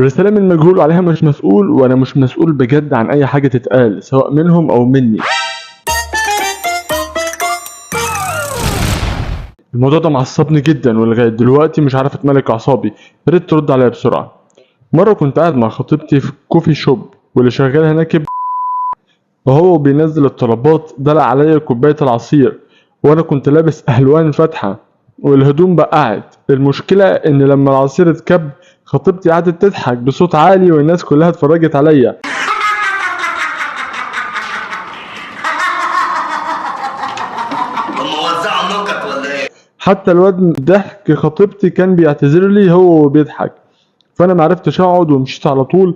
رسالة من مجهول عليها مش مسؤول، وانا مش مسؤول بجد عن اي حاجة تتقال سواء منهم او مني. الموضوع ده معصبني جدا ولغاية دلوقتي مش عارف اتملك اعصابي، يا ريت ترد عليا بسرعة. مرة كنت قاعد مع خطيبتي في coffee shop، واللي شغال هناك وهو بينزل الطلبات دلق عليا كوباية العصير، وانا كنت لابس الوان فاتحة والهدوم بقعت. المشكلة ان لما العصير اتكب خطيبتي قعدت تضحك بصوت عالي والناس كلها اتفرجت عليا. هم وزعوا نكت ولا ايه؟ حتى الواد ضحك خطيبتي كان بيعتذر لي هو وبيضحك، فانا معرفتش اقعد ومشيت على طول،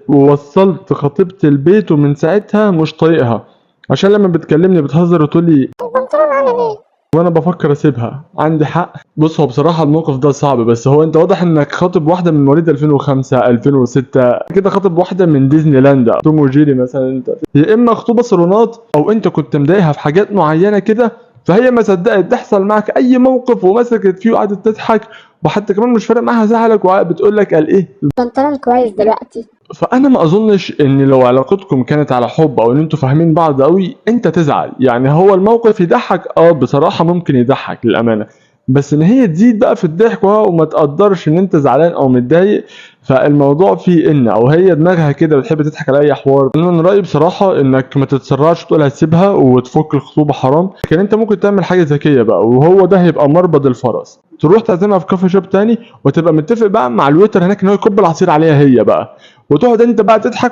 ووصلت خطيبتي البيت، ومن ساعتها مش طايقها عشان لما بتكلمني بتهزر وتقول لي البنطلون عامل ايه؟ وانا بفكر اسيبها. عندي حق. بص، هو بصراحة الموقف ده صعب، بس هو انت واضح انك خاطب واحدة من مواليد 2005 2006 كده، خاطب واحدة من ديزني لاند توم وجيري مثلا. انت يا اما خطوبه صالونات او انت كنت مضايقها في حاجات معينة كده، فهي ما صدقت تحصل معك اي موقف ومسكت فيه وقعدت تضحك، وحتى كمان مش فارق معاها زعلك وبتقول لك قال ايه البنطلون كويس دلوقتي. فانا ما اظنش ان لو علاقتكم كانت على حب او ان انتوا فاهمين بعض قوي انت تزعل. يعني هو الموقف يضحك، بصراحة ممكن يضحك للامانة، بس ان هي تزيد بقى في الضحك وما تقدرش ان انت زعلان او متضايق، فالموضوع فيه ان او هي دماغها كده بتحب تضحك على اي حوار. انا من رايي بصراحة انك ما تتسرعش تقول هتسيبها وتفك الخطوبة، حرام. لكن انت ممكن تعمل حاجة ذكية بقى، وهو ده هيبقى مربض الفرس. تروح تعزمها في coffee shop تاني، وتبقى متفق بقى مع ال waiter هناك ان هو يكب العصير عليها هي بقى، وتقعد انت بقى تضحك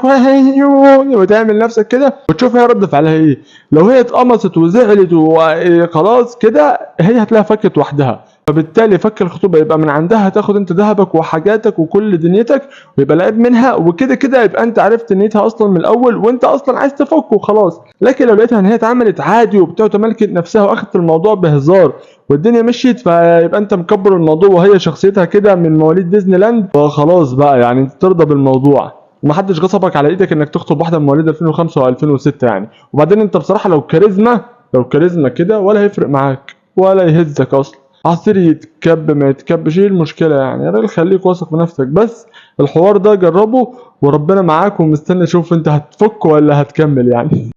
وتعمل نفسك كده، وتشوف هي رد فعلها ايه. لو هي اتقمصت وزعلت وخلاص كده، هي هتلاقيها فكت وحدها، فبالتالي فك الخطوبة يبقى من عندها، تاخد انت ذهبك وحاجاتك وكل دنيتك ويبقى العيب منها، وكده كده يبقى انت عرفت نيتها اصلا من الاول وانت اصلا عايز تفك وخلاص. لكن لو لقيتها ان هي اتعملت عادي وبتاع وتملكت نفسها واخدت الموضوع بهزار والدنيا مشيت، فيبقى انت مكبر الموضوع وهي شخصيتها كده من مواليد ديزني لاند، وخلاص بقى يعني انت ترضى بالموضوع ومحدش غصبك على ايدك انك تخطب واحدة من مواليد 2005 و2006 يعني. وبعدين انت بصراحة لو كاريزما كده ولا هيفرق معاك ولا يهزك اصلا، عصير يتكب ما يتكبش، ايه المشكلة يعني؟ يا راجل خليك واثق في نفسك بس. الحوار ده جربه وربنا معاك، ومستني اشوف انت هتفك ولا هتكمل يعني.